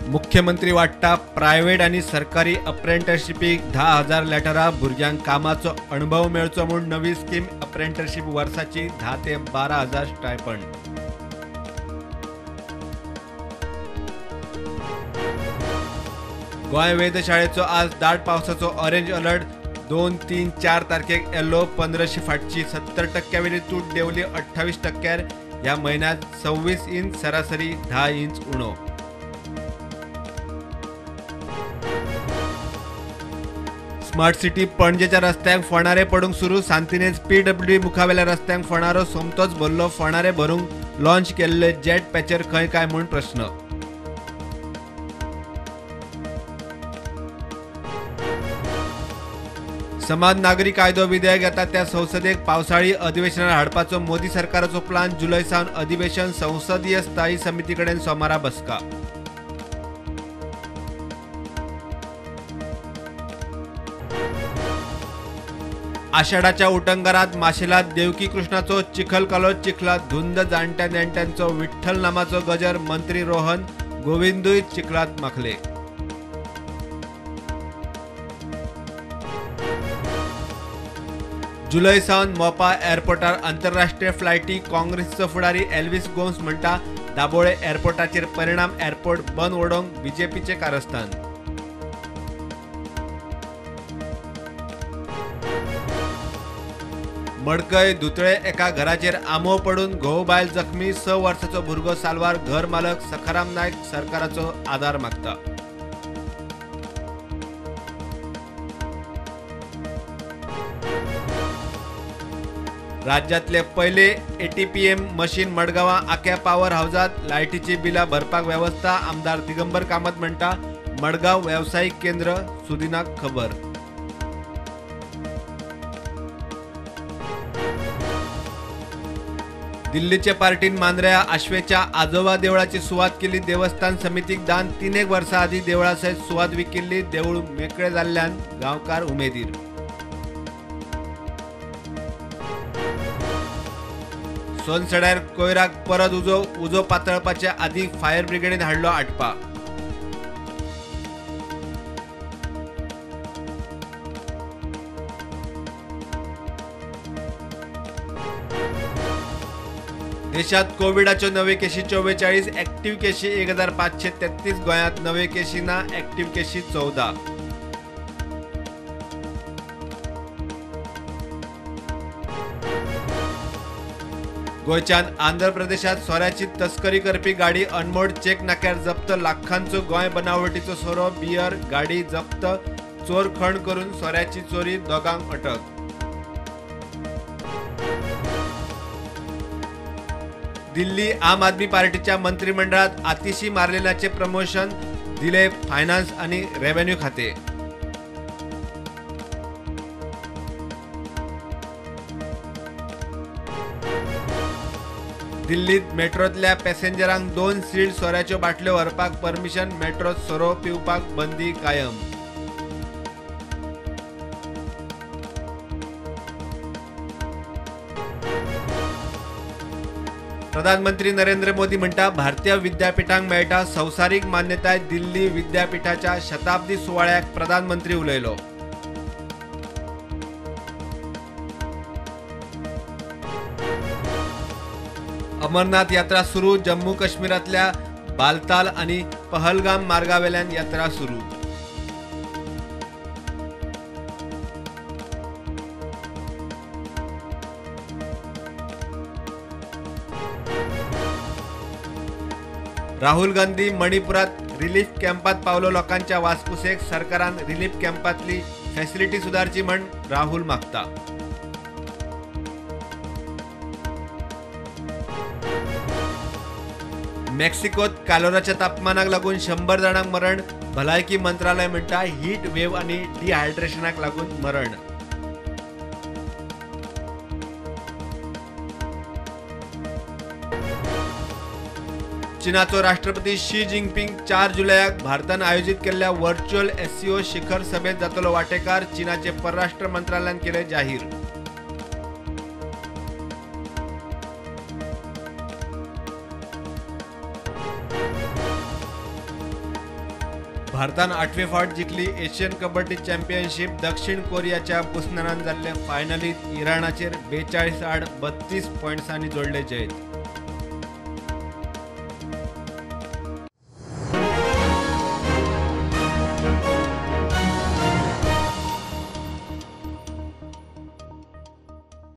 मुख्यमंत्री वाडटा प्रायव्हेट आनी सरकारी अप्रेंटरशिपीक 10,000 लॅटरां भुरग्यांक कामाचो अणभव मेळचो म्हूण नवी स्कीम अप्रेंटरशीप वर्साची 10 ते 12,000 स्टायपंड। गोंय वेधशाळेचो आज दाट पावसाचो ऑरेंज अलर्ट 2, 3, 4 तारखेक येल्लो 15 फाटची 70% वयली तूट देंवली 28% ह्या म्हयन्यांत 26 इंच सरासरी 10 इंच उणो। स्मार्ट सिटी पणजेच्या रस्त्यांक फोणारे पडूंक सुरू सांतिनेज पीडब्ल्यूडी मुखावेल्या रस्त्यांक फोणारो सोमतोच भरलो फोणारे भरूंक लॉन्च केल्ले जेट पॅचर खंय काय म्हूण प्रश्न। समान नागरी कायदो विधेयक येता त्या संसदेक पावसाळी अधिवेशनार हाडपाचो मोदी सरकाराचो प्लान जुलय सावन अधिवेशन संसदीय स्थायी समिती कडेन सोमारा बसका। आषाढाच्या उटंगारात माशेलात देवकी कृष्णाचो चिखलकालो चिखला धुंद जाणट्या नेणट्यांचो विठ्ठल नामाचो गजर मंत्री रोहन गोविंदूय चिखलात माखले। जुलय सावन मोपा एअरपोर्टार आंतरराष्ट्रीय फ्लायटी काँग्रेसचो फुडारी एल्विस गोम्स म्हणटा दाबोळे एअरपोर्टाचेर परिणाम एअरपोर्ट बंद उडोवंक बीजेपीचें कारस्थान। मडकय धुतळे एका घराचेर आंबो पडून घोव बायल जखमी 6 वर्साचो भुरगो साल्वार घर मालक सखाराम नायक सरकाराचो आदार मागता। राज्यातले पहिले एटीपीएम मशीन मडगांवां आक्या पावर हावजात लायटीची बिलां भरपाक वेवस्था आमदार दिगंबर कामत म्हणटा मडगांव वेवसायीक केंद्र सुदिनाक खबर। दिल्लीचे पार्टीन मांद्र्या आश्वेच्या आजोबा देवळाची सुवात केली देवस्थान समितीक दान 3 वर्सां आदीं देवळा सयत सुवात विकिल्ली देवूळ मेकळे जाल्ल्यान गांवकार उमेदीर। सोनसड्यार कोयराक परत उजो उजो पातळपाचे आदीं फायर ब्रिगेडीन हाडलो आटपा। देशात कोविडाच्यो नवे केशी 44 ऍक्टिव्ह केशी 1533 गोंयांत नवे केशी ना ऍक्टिव्ह केशी 14। गोंयच्यान आंध्र प्रदेशात सोऱ्याची तस्करी करपी गाडी अनमोड चेक नाक्यार जप्त लाखांचो गोंय बनावटीचो सोरो बियर गाडी जप्त चोर खण करून सोऱ्याची चोरी दोगांक अटक। दिल्ली आम आदमी पार्टीच्या मंत्रिमंडळात आतिशी मार्लेनाचे प्रमोशन दिले फायनान्स आणि रेव्हेन्यू खाते। दिल्लीत मेट्रोतल्या पॅसेंजरांक 2 सील्ड सोऱ्याच्यो बाटल्यो व्हरपाक परमिशन मेट्रोत सोरो पिवपाक बंदी कायम। प्रधानमंत्री नरेंद्र मोदी म्हणटा भारतीय विद्यापीठांक मेळटा संवसारीक मान्यताय दिल्ली विद्यापीठाच्या शताब्दी सुवाळ्याक प्रधानमंत्री उलयलो। अमरनाथ यात्रा सुरू जम्मू काश्मीरातल्या बालताल आणि पहलगाम मार्गावेल्यान यात्रा सुरू। राहुल गांधी मणिपुरात रिलीफ कॅम्पात पावलो लोकांच्या वासपुसेक सरकारान रिलीफ कॅम्पातली फॅसिलिटी सुधारची म्हण राहुल मागता। मेक्सिकोत कालोराच्या तापमानाक लागून 100 जाणांक मरण भलायकी मंत्रालय म्हणटा हीट वेव आनी डिहायड्रेशनाक लागून मरण। चीनाचो राष्ट्रपती शी जिनपिंग 4 जुलयाक भारतान आयोजित केल्ल्या व्हर्च्युअल एससीओ शिखर सभेत जातलो वाटेकार चीनाचे परराष्ट्र मंत्रालयान केले जाहीर। भारतान 8वे फावट जिखली एशियन कबड्डी चॅम्पियनशीप. दक्षिण कोरियाच्या बुसनान जाल्ले फायनलीत इराणाचेर 42-32 पॉयंट्सांनी जोडले जैत.